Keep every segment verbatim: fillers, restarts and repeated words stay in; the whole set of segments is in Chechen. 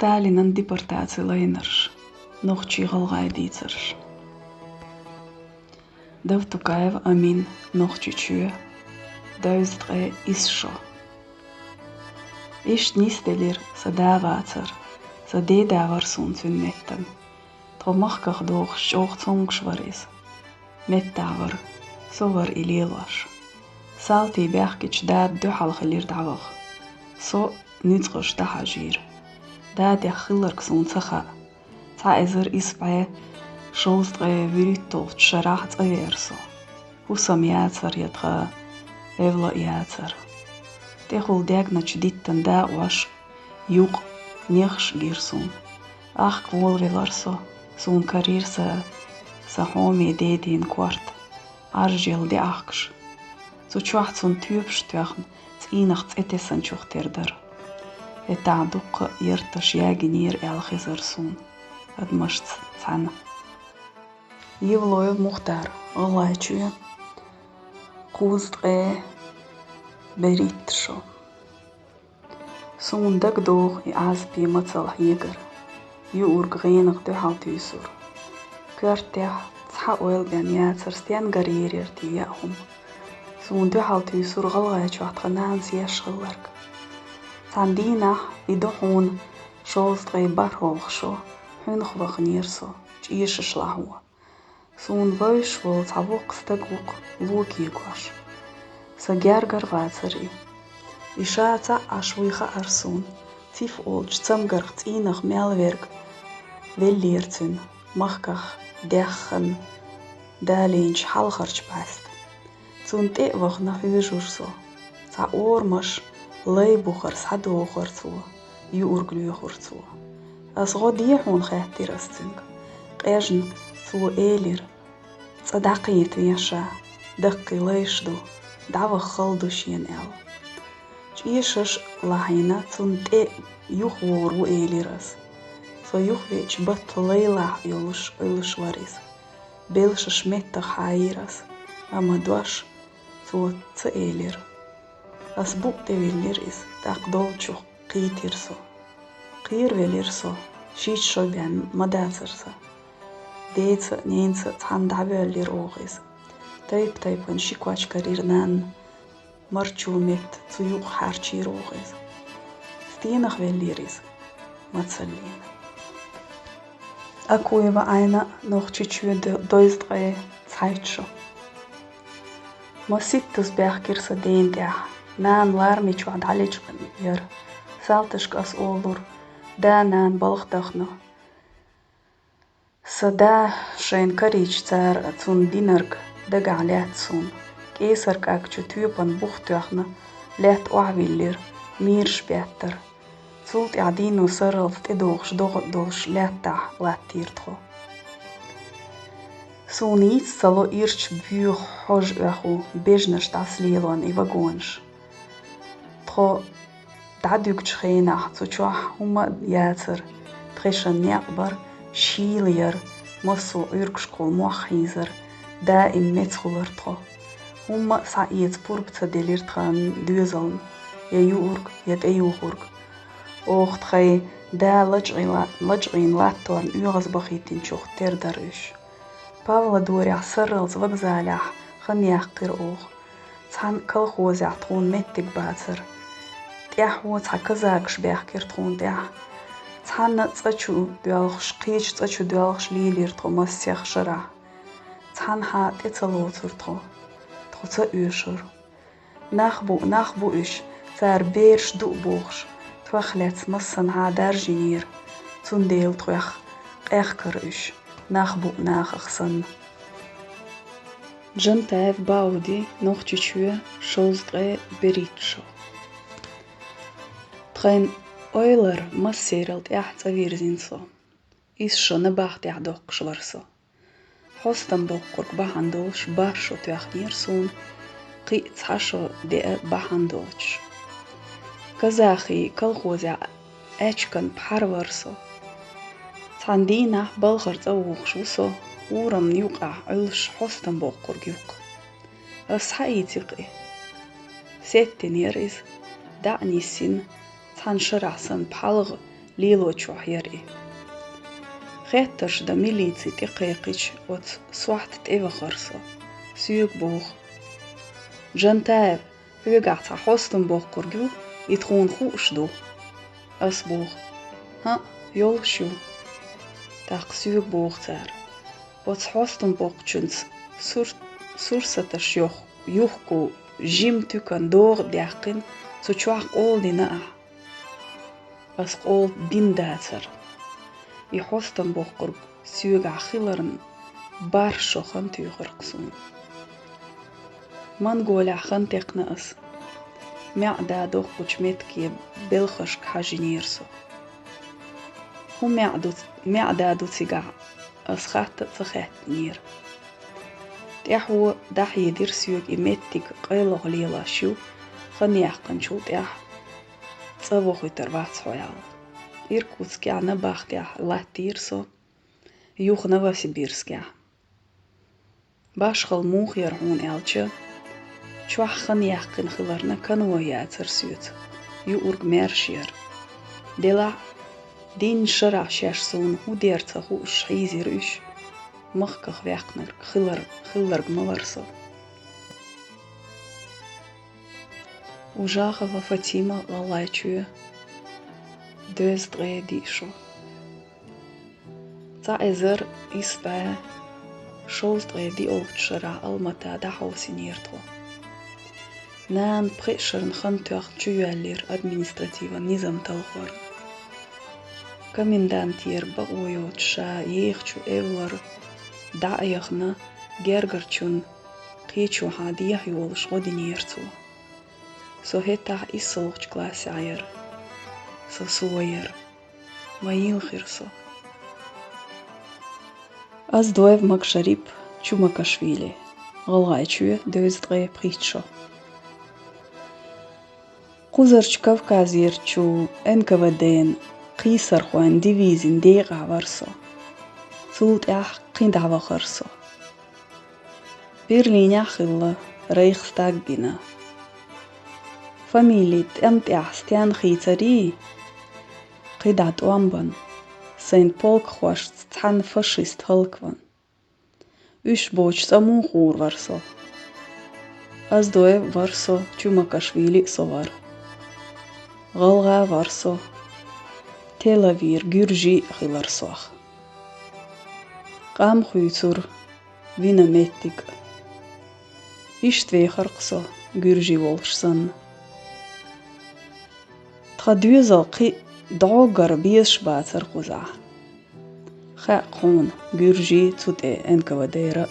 Сталинан депортаци лайнарш, нохчий-гӀалгӀай дийцарш. Давтукаев Амин, Нохчийчоь, дезткъе исс шо. Иштта нисделира сан да вацар, сан деда вар суна цуьнан меттан. Тхо махках дохуш чӀогӀа цомгуш вара иза. Меттахь вара, со вара и лелош. Салтий баьхкича дада дуьхьал хилира дӀаваха. Со нуьцкъаш дӀахьажийра. Дадех хилларг суна ца хаьа. Цхьа эзар исс бӀе шовзткъе вуьрхӀитталгӀачу шарахь цӀа веара со. ХӀусам яцара я тхан эвла а яцара. ТӀехула дегначу диттан дакъош, юкъ, нехаш гира суна. Ахка волавелара со, суна карийра сан, сан хьоме дедин корта, Ӏаржъелла деахкаш. Цу чохь цунна тоьпаш тоьхна, цӀийнах цӀе тесанчух тера дара. ХӀетахь дуккха а ярташ ягийнера аьлла хезара суна адамашца цхьаьна. Евлоев Мухтар, ГӀалгӀайчоь, кхузткъе берхӀитта шо. Суна дагадогӀу и Ӏазапе мацалла хьегар, юург гӀенах дуьхьал туьйсур. Коьртехь цхьа ойла бен яцара, стенгара ерира те яа хӀума. Суна дуьхьал туьйсур ГӀалгӀайчохь тхан нанас еш хилларг. Цхьана дийнахь и ду хьуна шовзткъе бархӀолгӀа шо, хьуьнах ваханера со, чӀешаш лахьо. Суна вевзаш волу цхьа воккха стаг ву-кх ло кегош. Сан гергара вацара и. И ша цхьаъ Ӏаш вуй хаьара суна, циф олучу цамгарх цӀийнах мел верг веллера цуьнан, махках даьхна, далийначу хьалхарчу бӀаьста. Цунна тӀе а вахана хьоьжура со. Цхьа орамаш, лай бухара схьадохура цо, юург лоьхура цо. Ас гӀо де хьуна, хаьттира ас цуьнга. Къежна, цо элира: «ЦӀа дӀакхета вен ша, даккхий лайш ду, дӀаваха хала ду шена», — аьлла. ЧӀешаш лахьийна, цунна тӀе юхавогӀур ву элира ас. Со юхавеача, батта лайлахь йолуш, Ӏуьллуш вара иза. Белшаш меттах хьаийра ас, амма дош цо ца элира. Ас букъ тӀевиллира иза, тӀаккха долчух кхийтира со. Кхеравелира со, шийтта шо бен ма дацара сан. Деца а, ненаца а цхьаьна дӀавоьллира оха иза. Тайп-тайпана ши коч карийра нанна, марчо метта цу юкъа хьарчийра оха иза. Стенах веллера иза? Мацаллина. Акуева Айна, Нохчийчоь, дезткъе цхьайтта шо. Маситтаза баьхкира сан дена тӀехь, нана ларме чохь дӀалечкъина яра. Салташка ас олура, да-нана балха дахана. Сан да шайна карийча, цара цунна динарг дагахь лаьтта суна. КӀесар кӀаг чу тоьпан бух тоьхна, лаьтта охьавиллира, мийраш беттара. Цул тӀаьхьа дийно сарралц тӀедогӀуш догӀа а долуш лаьттахь латтийра тхо. Суна йиц ца ло ирча боьха хьожа оьху бежнаш дӀасалелон и вагонаш. Тхо дӀадуьгучу хенахь цу чохь хӀумма а яцара, тхешан некъ бара, шийла яра, массо а Ӏуьргашкахула мох хьийзара, даим меца хуьлура тхо. ХӀумма а схьаэца пурба ца делира тхан доьзална, я юург, я тӀеюхург. Оха тхайн да лачкъийна, лачкъийна латторна оьгӀазбахийтинчух тера дара уьш. Павлодарехь сарралц вокзалехь хан яьккхира оха. Цхьана колхозехь тхуна меттиг бацара. ТӀаьхьо цхьа казакаш баьхкира тхуна тӀехь. Цхьанна цӀа чу доьлхуш, кхечу цӀа чу доьлхуш лелийра тхо массех шарахь. Цхьанхьа тӀе ца лоцура тхо. Тхо ца оьшура. Нах бу, нах бу уьш, цара бераш ду а бохуш, тхох лаьцна массанхьа даржийнера, цундела тхох къехкара уьш, нах бу нахах санна. Джантаев Бауди, Нохчийчоь, шовзткъе берхӀитта шо. Тхайн ойлар массерал тӀаьхьа цӀа вирзина со. Исс шо набахтехь доккхуш вара со. Хьостам боккхург бахьана долуш бархӀ шо тоьхнера суна, кхин а цхьа шо деа бахьана доцуш. Казахи колхозехь аьчкан пхьар вара со. Цхьана дийнахь балхара цӀа вухуш ву со, урамна юкъахь Ӏуьллуш хьостам боккхург юккъе. Ас схьаийци-кх и. Сеттинера иза, дӀа а ниссина, цхьана шарахь санна пхьалгӀа лелочохь яра и. Хеттарш дан милици тӀекхайкхича, оцу сохьта тӀевахара со. Соьга боху: «Джантаев, хьоьгахь цхьа хьостам боккхург ю, и тхуна хууш ду?» Ас боху: «ХӀаъ, йолуш ю». ТӀаккха соьга боху цара: «Оцу хьостам боккхучуьнца сур-, сурсаташ йоху, юхку жима туькан догӀа а даьккхина, цу чохь къола дина ахь». Ас къола дина дацара. И хьостам боккхург соьгахь хиларна, бархӀ шо хан туьйхира-кх суна. Монголехь хан текхна ас. МаьӀда доккхучу меттиге белхашка хьажийнера со. ХӀун маьӀ ду, маьӀда ду цигахь, ас хатта а ца хаьттинера. ТӀаьхьо дӀахьедира соьга и меттиг къайлаха лелош ю, хан яьккхинчул тӀаьхьа цӀа вохуьйтур вац хьо аьлла. Иркутскехь набахтехь латтийра со, юха Новосибирскехь. Башхалла муха яра хьуна аьлча, чохь хан яьккхина хиларна конвой яцара соьца, юург маьрша яра. Делахь а, дийнна шарахь шаьш суна хӀун дер ца хууш хьийзира уьш, махках ваьккхинарг хилар-, хилларг ма вара со. Ужахова Фатима, ГӀалгӀайчоь, дезткъе диъ шо. Цхьа эзар исс бӀе шовзткъе диъолгӀачу шарахь Алмата дӀахьовсийнера тхо. Нана пхеа шарна хан тоьхна чу йоьллера административан низам талхорна. Комендантера бакъо йоцуш ша ехачу эвлара дӀа а яхана, гергарчун кхечухьа дехьа йолуш гӀо динера цо. Со хӀетахь иссалгӀачу классехь яра. Со со яра. Ма йилхира со. Оздоев Макшарип, Чумакашвили, ГӀалгӀайчоь, дезткъе пхийтта шо. Кхузарчу Кавказерчу Н К В Д-н кхийсархойн дивизин декъахь вара со. Цул тӀаьхьа кхин дӀавахара со. Берлинехь хилла, Рейхстаг гина. Фамили тӀам тӀехь стенна хийцарий? КхидӀа тӀом бан, сайн полкхошца цхьаьна фашист хӀаллакван. Уьш боцуш цӀа муха гӀур вара со? Оздоев вара со, Чумакашвили а со вара. ГӀалгӀа вара со, Телавир гуьржи а хилар сох. Къам хуьйцура вина меттиг. Иштта вехар-кх со, гуьржи волуш санна. Тхан доьзал кхин дӀогара безаш бацара кхузахь. Хаьа-кх хьуна, гуьржи, цу тӀе Н К В Д-ра а.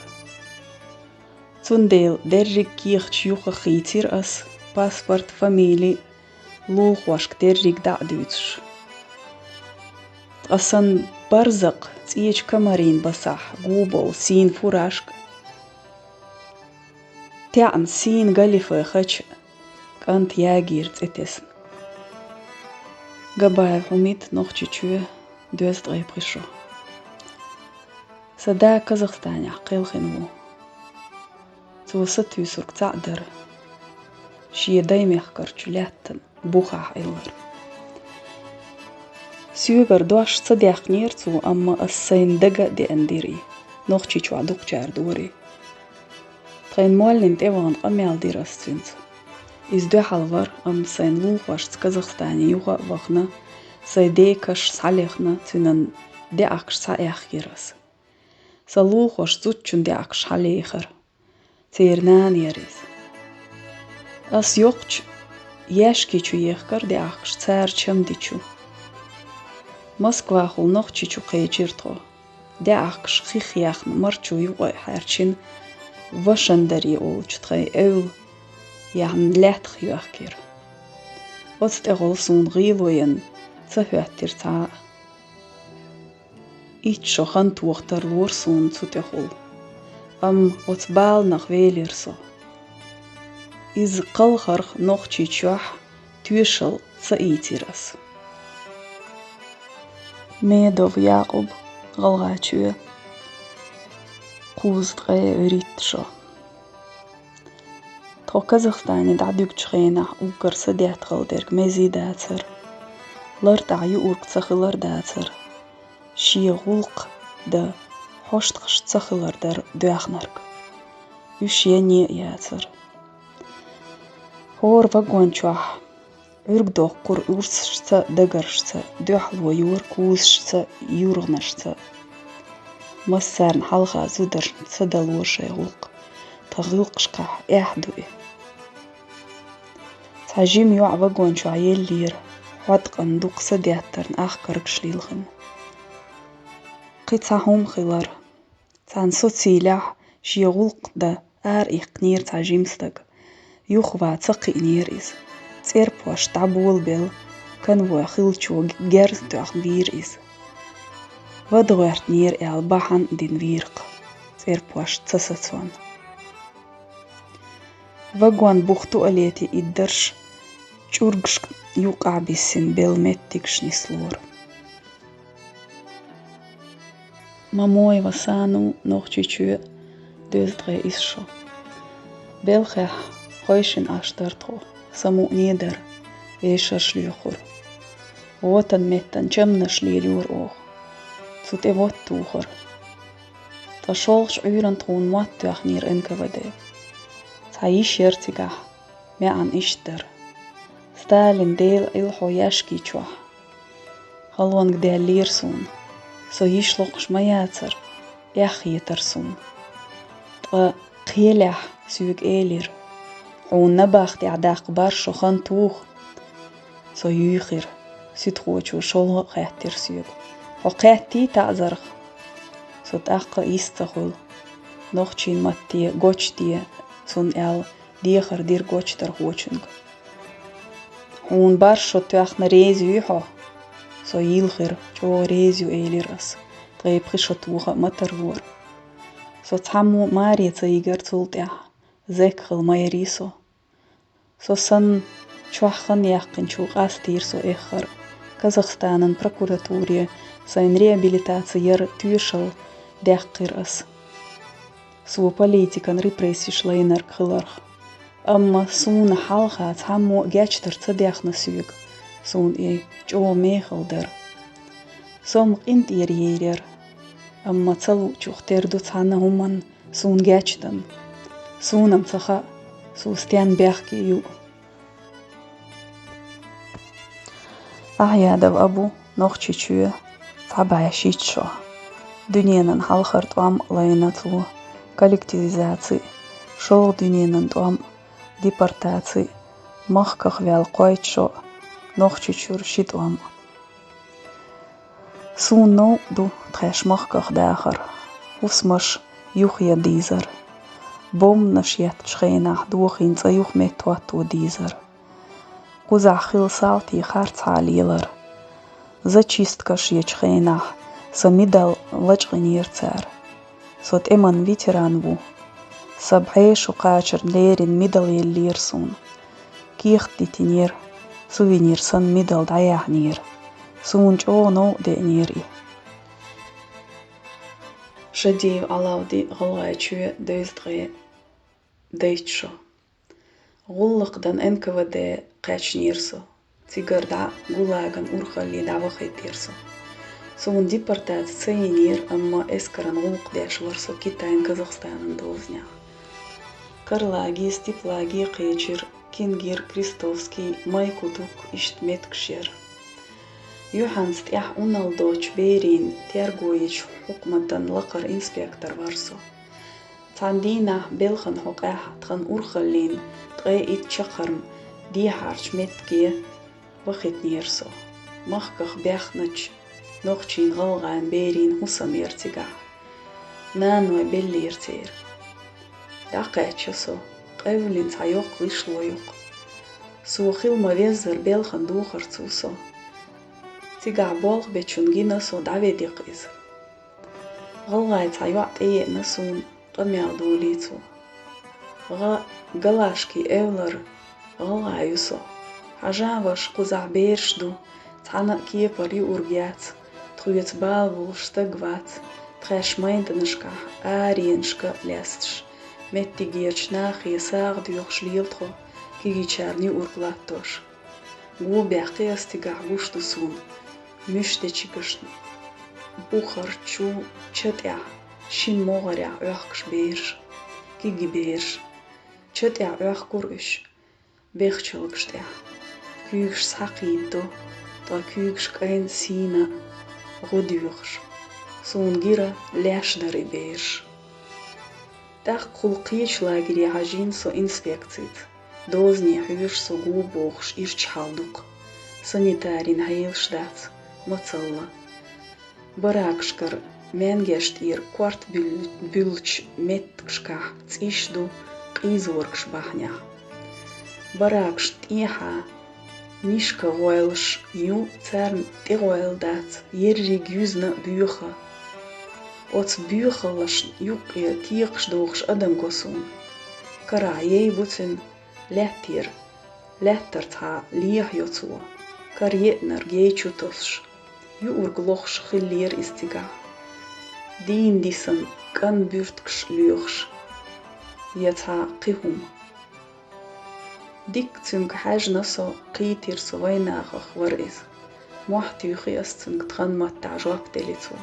Цундела дерриг кехаташ юха хийцира ас, паспорт, фамили, лулахошка дерриг дӀа а дуьйцуш. Ткъа сан барзакъ цӀечу комарийн басахь гу болу сийна фуражка, таьӀна сийна галифе хача, кӀант ягийра цӀе тесна. Габаев Хьумид, Нохчийчоь, дезткъе пхи шо. Сан да Казахстанехь кхелхина ву. Цо сатуьйсург цхьаъ дара. Шен даймехкарчу лаьттан бухахь Ӏиллар. Соьгара дош ца даьккхинера цо, амма ас сайна дага а деана дира и, Нохчийчохь дукхачара дора и. Тхайн моллин тӀе вахана къамел дира ас цуьнца. Иза дуьхьал вара, амма сайн лулахошца Казахстане юха а вахана, сайн ден каш схьалехна, цуьнан даьӀахкаш схьаэхкира ас. Сан лулахошна зудчун даьӀахкаш схьалехара. Церан нана яра иза. Ас йоккхачу яьшки чу ехкара даьӀахкаш цара чамди чу. Москвахула Нохчийчу кхечира тхо. ДаьӀахкаш хих яьхна марчу юкъа а хьаьрчина, Вашандари олучу тхайн эвла яьхна лаьттах йоьхкира. Оцу тӀехула суна гӀело ян ца хӀоьттира цхьа а. Итт шо хан тоха тарлора суна цу тӀехула, амма оцу баланах велира со. Иза кхалхарх Нохчийчохь тоьшалла ца ийцира ас. Медов Якъуб, ГӀалгӀайчоь, кхузткъе вуьрхӀитта шо. Тхо Казахстане дӀадуьгучу хенахь уггар садеттахала дерг мезий дацара. Лар тӀехь юург ца хилар дацар. Шен гӀуллакх дан хьоштагӀаш ца хилар дар доьхнарг. Уьш ян а яцар. ХӀора вагон чохь Ӏуьрг доккхур урсашца, дагаршца, дуьхьало йора кузашца, юргӀанашца. Массарна хьалха зударшна ца дало шайн гӀуллакх, тхан гӀиллакхашкахь эхь ду и. Цхьа жима йоӀ вагон чохь еллера, хьоткъана дукха са деттарна ахкаргаш лилхина. Кхин цхьа хӀума хилар. Цхьана социйлехь шен гӀуллакх дан ара иккхинера цхьа жима стаг. Юхаван ца кхиънера иза. ЦӀерпошт дӀаболабелла, конвой хиллачо герз тоьхна вийра иза. Вада гӀоьртинера аьлла бахьана а дина вийра-кх, цӀерпошт ца сацонна. Вагон бух туалете иддарш, чӀургашка юккъехь биссина белла меттигаш нислора. Мамоева Сану, Нохчийчоь, дезткъе исс шо. Белхехь хойшина Ӏаш дара тхо, самукъане дара, вешарш лоьхура. ВотӀан меттан чамнаш лелайора оха. Цу тӀе вотта тухура. Ткъа шолгӀачу Ӏуьйранна тхуна мотт тоьхнера Н К В Д. Цхьа йиш яра цигахь, маьӀна иштта дара. Сталин Делан Ӏилхьо яьшки чохь. Халонга даьллера суна. Со йиш локхуш ма яцара, эхь хетара суна. Ткъа кхелехь соьга элира: «Хьуна набахтехь даккха барх шо хан туху». Со юьйхира. Суьдхочо шолгӀа а хаьттира соьга: «Хьо кхеттий таӀзарх?» Со тӀаккха а йист ца хуьлу. Нохчийн матте гочде, цунна аьлла, дехар дира гочдархочуьнга. «Хьуна барх шо тоьхна реза юй хьо?» Со йилхира, чӀогӀа реза ю, элира ас. Ткъе пхи шо тоха а ма тарлора. Со цхьаммо а маре ца йигара цул тӀаьхьа. Зекхал ма ярий со. Со санна чохь хан яьккхинчо къастийра со эххар. Казахстанан прокуратуре сайн реабилитаци яр тоьшалла даьккхира ас. Со политикан репрессеш лайнарг хиларх. Амма суна хьалха цхьаммо а гечдар ца дехна соьга. Суна и чӀогӀа мехала дара. Со-м къинтӀера йийр яра. Амма ца луучух тера ду цхьана хӀуманна суна гечдан. Суна-м ца хаьа, со стенна бехке ю. Ахьядов Абу, Нохчийчоь, цхьа бӀе шийтта шо. Дуьненан хьалхара тӀом а лайна цо, коллективизаци, шолгӀа дуьненан тӀом а, депортаци, махках ваьлла кхойтта шо, Нохчийчуьра ши тӀом а. Суна новкъа ду тхаьш махках дахар, хӀусамаш юхаян дийзар. Бомбанаш еттачу хенахь дохийна цӀа юха меттахӀотто дийзар. Кхузахь хилла салтий харцхьа лелар. Зачисткаш ечу хенахь сан мидал лачкъийнера цара. Со тӀеман ветеран ву. Сан бӀе шо кхачарна леррина мидал еллера суна. Кехат дитинера, сувенир санна мидал дӀаяьхьнера. Суна чӀогӀа новкъа деанера и. Шадиев Ӏалавди, ГӀалгӀайчоь, дезткъе дейтта шо. ГӀуллакх дан Н К В Д кхаьчнера со. Цигара дӀа ГУЛАГан урхалле дӀавахийтира со. Суна депортаци ца йинера, амма эскаран гӀуллакх деш вара со Китайн, Казахстанан дозанехь. Карлаги, Степлаги кхечира, Кингир, Крестовский, Майкутук, иштта меттигаш яра. Юьхьанца тӀехь унал доцчу берийн терго йечу хьукматан лакхара инспектор вара со. Цхьана дийнахь белхан хьокъехь тхан урхаллин ткъе итт чаккхарма дехьарчу метте вахийтинера со. Махках баьхначу нохчийн, гӀалгӀайн берийн хӀусам яра цигахь. Наной беллера церан. ДӀакхаьчча со, къевлина цхьа йоккха гӀишло ю-кх. Со хила ма-веззара белхан дохар цо со. Цигахь болх бечунна гина со, дӀаведи-кх иза. ГӀалгӀай цхьа йоӀ тӀееана суна, къамел долий цо. ГӀа, Галашкин эвлара гӀалгӀа ю со. Хьажа ваша, кхузахь бераш ду, цхьана а кепара юург яц, тхоьца бала болуш стаг вац, тхаьш майданашкахь аренашка а лесташ, меттигерчу нахе сагӀа доьхуш лела тхо, кегийчарна юург латтош. Го баьккхи ас цигахь гуш ду суна муьш дечигашна бухарчу ча тӀехь шина могӀарехь Ӏохкуш бераш, кегий бераш. Ча тӀехь Ӏохкура уьш бехачалгаш тӀехь. Куьйгаш схьакхийдадо, ткъа куьйгаш кӀайн сийна гӀо доьхуш. Суна гира лаьш дара и бераш. ТӀаккха кхул кхечу лагере хьажийна со инспекцица. Дозане хьоьжуш со го бохуш ирча хьал ду-кх. Санитарин хьелаш дац, мацалла. Баракашкара маьнгеш тӀера корта буьллу-, буьллучу меттигашкахь цӀийш ду, къийзоргаш бахьанехь. Баракашна тӀехьа нишка гӀойлаш ю, царна тӀе гӀойла дац, ерриг юьзна а боьха. Оцу боьхаллашна юккъе текхаш дохуш адам го суна. Карахь яй бу цуьнан лаьттера, лаьттара цхьа лехьа йо цо, кара еънарг яй чу тосуш, юург лохуш хиллера иза цигахь. Дийна дисина кӀан буьртигаш лоьхуш, я цхьа кхин хӀума. Дикка цуьнга хьаьжна со, кхийтира со, вайнахах вара иза. Мохь туьйхи ас цуьнга, тхан маттахь жоп делира цо.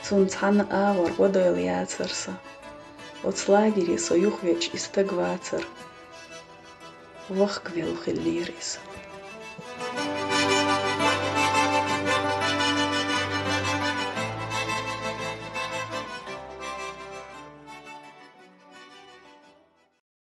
Цунна цхьанна агӀор гӀо дойла яцара сан. Оцу лагере со юхавеача и стаг вацара. Вахкавелла хиллера иза.